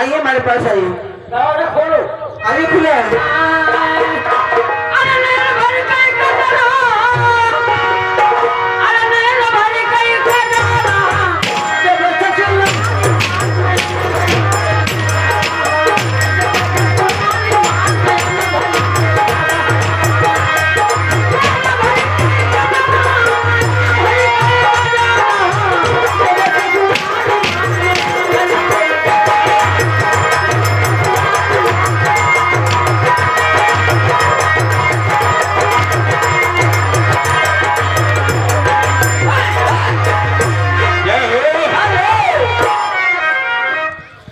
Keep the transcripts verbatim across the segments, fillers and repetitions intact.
ये हमारे पास आइए। दरवाजा खोलो। अभी खुला है।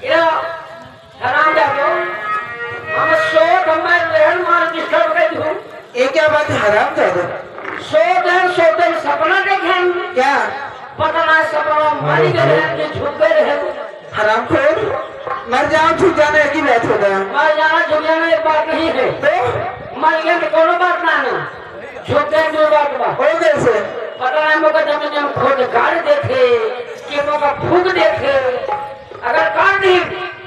या हरामजादो, हम सोत हमार रहन मान disturb कर दूँ। ये क्या बात है हरामजादो? सोत है, सोते में सपना देखे हम। क्या? पता ना सपना मारी गए हैं कि झुक गए हैं। हरामखोर, मर जाओ, झुक जाना एक ही बात होता है। मर जाना, झुक जाना एक बात नहीं है। तो? मर गए तो कोनो बात ना ना। झुक गए जो बात बा। हो कैसे? पता ना मोका जमीन में खोद गाड़ देथे, कि मोका फूक देथे। अगर काट दी,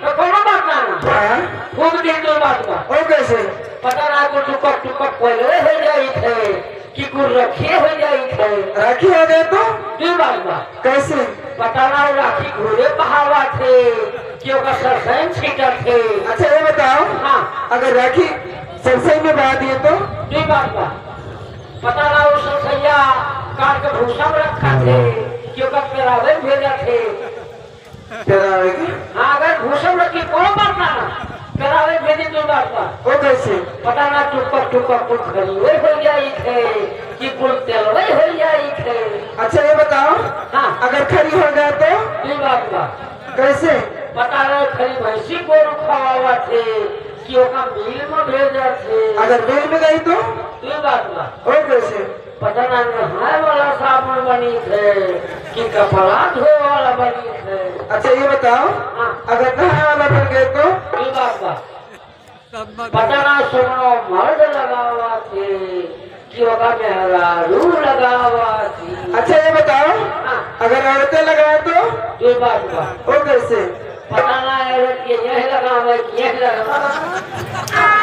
तो कोनो बात ना ना। हाँ। फूक दी तो बात बा। ओ कैसे? पता ना को टुपक टुपक पहले हो जाई थे, कि कुल रखिए हो जाई थे। राखी हो गए तो? दू बात बा। कैसे? पता ना वो राखी घोड़े पहावा थे, कि ओकर सरसैन छीटा थे। अच्छा ये बताओ, हाँ। अगर राखी सरसई में बहा दिए तो? दू बात बा। पता ना वो सरसैया काट के भूसा में रखा थे, कि ओकर पेरावे भेजा थे। पेरावे के? हाँ, अगर भूसा में रखी, कोनो बात ना ना। पेरावे भेजे तो बात बा। ओ कैसे? पता ना टुपक टुपक कुल खरीदे हो जाई थे, कि कुल तेलवे हो जाई थे। अच्छा, ये बताओ, हाँ। अगर खरी हो जाए तो? ई बात बा। कैसे? पता ना खरी भैंसी गोरू खवावा थे, कि ओका मिल में भेजा थे। अगर मिल में गई तो? ई बात बा। ओ कैसे? पता ना नहाए वाला साबुन बनी थे कि कपड़ा धोए वाला बनी थे। अच्छा, ये बताओ, हाँ। अगर नहाए वाला बन गए तो? ई बात बा। पता ना सुनो मर्द लगावा थे कि ओका मेहरारू लगावा थी। अच्छा, ये बताओ, हाँ। अगर औरतें लगाए तो? ई बात बा। ओ कैसे? पता ना औरत के यह लगावे कि यह लगावे।